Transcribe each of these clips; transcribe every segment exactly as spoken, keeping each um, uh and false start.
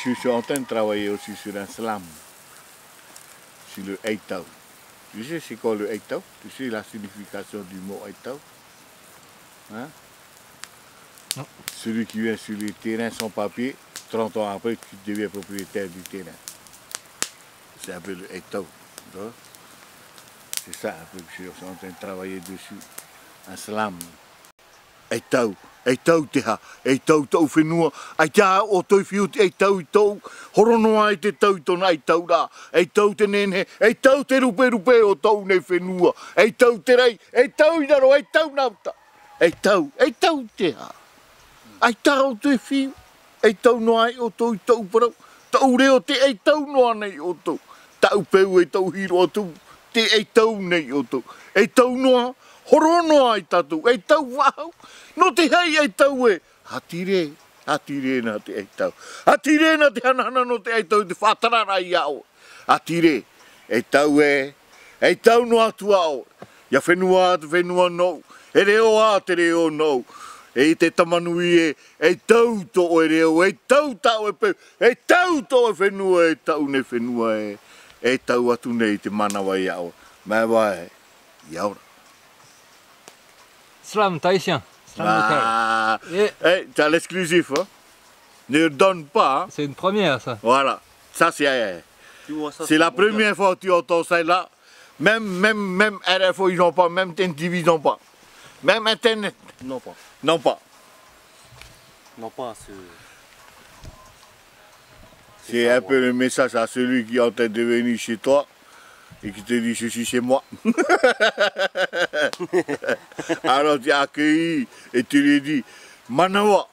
Je suis en train de travailler aussi sur un slam, sur le ʻaitau. Tu sais, c'est quoi le ʻaitau ? Tu sais la signification du mot ʻaitau ? Hein ? Non. Celui qui vient sur les terrains sans papier, trente ans après, tu deviens propriétaire du terrain. C'est un peu le ʻaitau, tu vois ? C'est ça un peu que je suis en train de travailler dessus. Un slam. ʻAitau, ʻaitau te aha, ʻaitau tōʻu fenua, ʻaita ʻoutou e fiu te ʻaitau i tōʻu, horo noa ai te tau i tōna ʻaitauraʻa, ʻaitau te nehenehe, ʻaitau te ruperupe o tōʻu nei fenua, ʻaitau te raʻi, ʻaitau i raro, ʻaitau nā uta, ʻaitau, ʻaitau te aha, ʻaita ʻoutou e fiu. ʻAitau noa ai ʻoutou i tōʻu parau, tōʻu reo tē ʻaitau noa nei ʻoutou. Tāʻu peu e tōʻu hīroʻa tumu, tē ʻaitau nei ʻoutou. ʻAitau noa, horo noa ai tātou, ʻaitau faʻahou. Nō te aha ʻaitau ē? Hatirē, hatirē nā te ʻaitau. Hatirē nā te hanahana nō te ʻaitau i te faʻatararaʻa iā ʻoe. Hatirē, ʻaitau ē, ʻaitau noa atu ā ʻoe. ʻIa fenua ā te fenua nōʻu, e reo ā te reo nōʻu. E te tama nui ē, ʻaitau tō ʻoe reo, ʻaitau tā ʻoe peu, ʻaitau tō ʻoe fenua, e tāʻu nei fenua ē, ʻaitau atu nei te manava iā ʻoe. Maeva ē, ʻia ora. Slam tahitien. Slam local. Ah, eh, t'as l'exclusif, hein ? Ne donne pas, hein ? C'est une première, ça. Voilà. Ça, c'est, euh, Tu vois, ça, c'est c'est la bon, première fois que tu entends ça là. Même, même, même R F O, ils n'ont pas. Même T N T V, ils n'ont pas. Même Internet. Non pas. Non pas. Non pas, c'est C'est un peu le message à celui qui est en train de venir chez toi et qui te dit, je suis chez moi. Alors tu accueilles et tu lui dis, Manawa,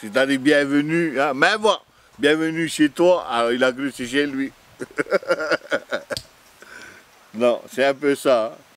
c'est-à-dire bienvenue, hein, maeva, bienvenue chez toi. Alors il a cru que c'est chez lui. Non, c'est un peu ça, hein.